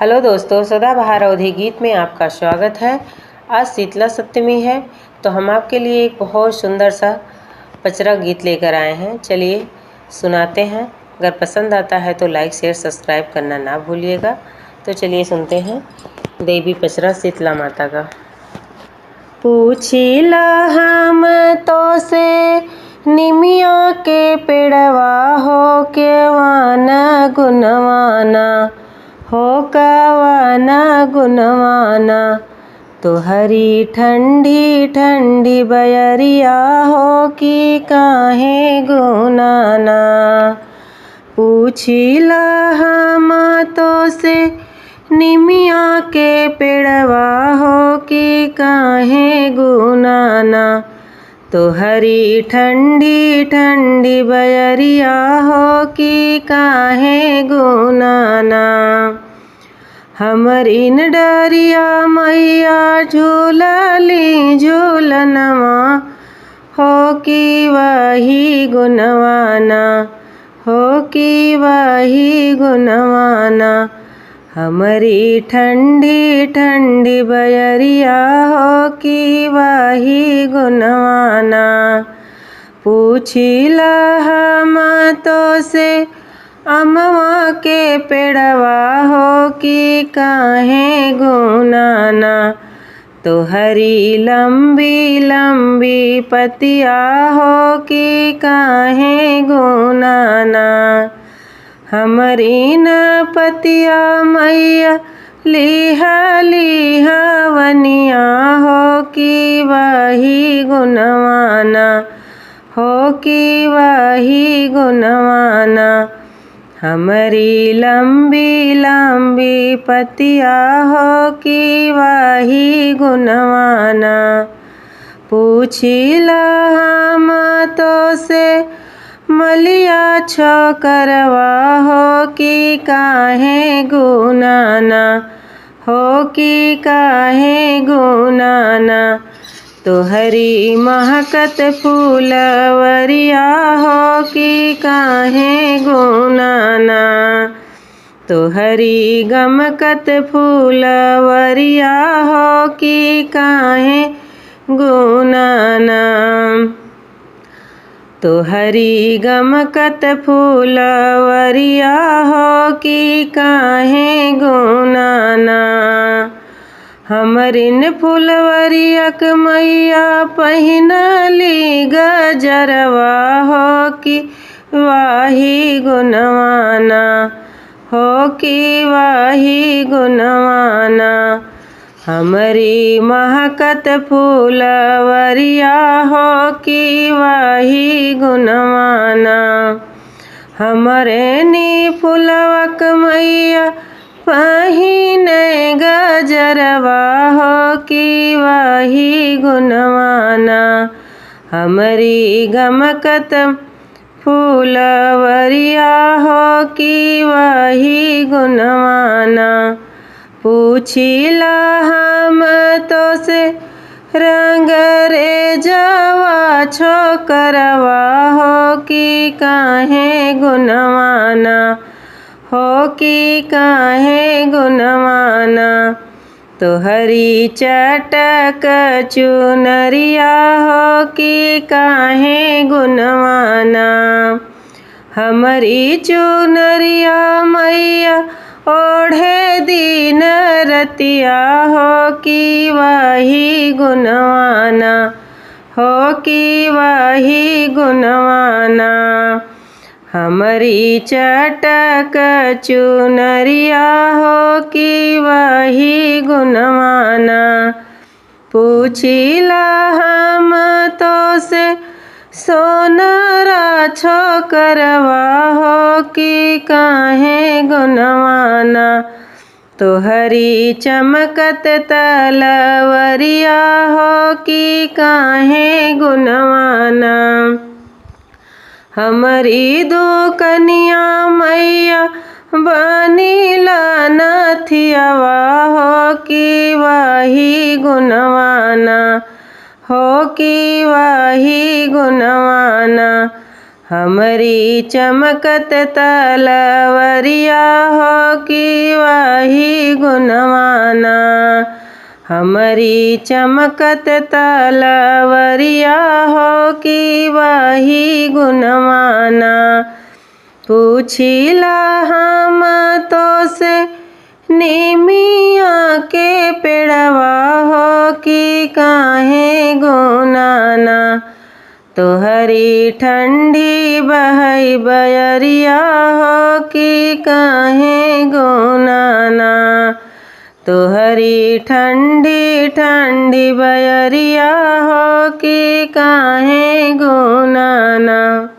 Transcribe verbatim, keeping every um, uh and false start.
हेलो दोस्तों, सदाबहार अवधी गीत में आपका स्वागत है। आज शीतला सप्तमी है, तो हम आपके लिए एक बहुत सुंदर सा पचरा गीत लेकर आए हैं। चलिए सुनाते हैं। अगर पसंद आता है तो like, share, subscribe करना ना भूलिएगा। तो चलिए सुनते हैं देवी पचरा शीतला माता का। पूछिला हम तोसे निमिया के पेड़वा हो केवान गुनवाना, हो कवान गुनवाना। तोहरी ठंडी ठंडी बयरिया हो कि काहे गुनाना। पूछिला हम तोसे निमिया के पेड़वा हो कि काहे गुनाना। तोहरी ठंडी ठंडी बयरिया हो कि काहे गुनाना। हमरिन डरिया मैया झूलली झूलनवा हो कि वही गुनवाना, हो कि वही गुनवाना। हमरी ठंडी ठंडी बयरिया हो कि वही गुनवाना। पूछिला हम तोसे अमवा के पेड़वा हो कि काहे गुनाना। तोहरी लंबी लंबी पतिया हो कि काहे गुनाना। हमरी न पतिया मैया लिहा लिहा वनिया हो कि वही गुनवाना, हो कि वही गुनवाना। हमरी लंबी लंबी पतिया हो कि वही गुनवाना। पूछिला हम तोसे मलिया छोकरवा हो कि काहे गुनाना, हो कि काहे गुनाना। तोहरी महकत फूलवरिया हो कि काहे गुनाना। तोहरी गमकत फूलवरिया हो कि काहे गुनाना। तोहरी गमकत फूलवरिया हो कि काहे गुनाना। हमरिन फुलवरिया क मैया पहिनली गजरवा हो कि वाही गुनवाना, हो कि वाही गुनवाना। हमरी महकत फुलवरिया हो कि वाही गुनवाना। हमरे नी फुलवा क मैया पहिने गजरवा हो कि वाही गुनवाना। हमरी गमकत फुलवरिया हो कि वाही गुनवाना। पूछिला हम तोसे रंगरेजवा छोकरवा हो कि काहे गुनवाना, हो कि काहे गुनवाना। तोहरी चटक चुनरिया हो कि काहे गुनवाना। हमरी चुनरिया मैया ओढ़े दिन रतिया हो कि वाही गुनवाना, हो कि वाही गुनवाना। हमरी चटक चुनरिया हो कि वाही गुनवाना। पूछिला हम तोसे सोनरा छोकरवा हो कि काहे गुनवाना। तोहरी चमकत तलवरिया हो कि काहे गुनवाना। हमरी दुकनिया मैया बनिला नथियावा हो कि वाही गुनवाना, हो कि वाही गुनवाना। हमरी चमकत तलवरिया हो कि वाही गुणवाना। हमरी चमकत तलवरिया हो कि वही गुणवाना। पूछिला हम तोसे निमिया के पेड़वा हो कि काहे गुनाना। तोहरी ठंडी बहई बयरिया हो कि काहे गुनाना। तोहरी ठंडी ठंडी बयरिया हो कि काहे गुनाना।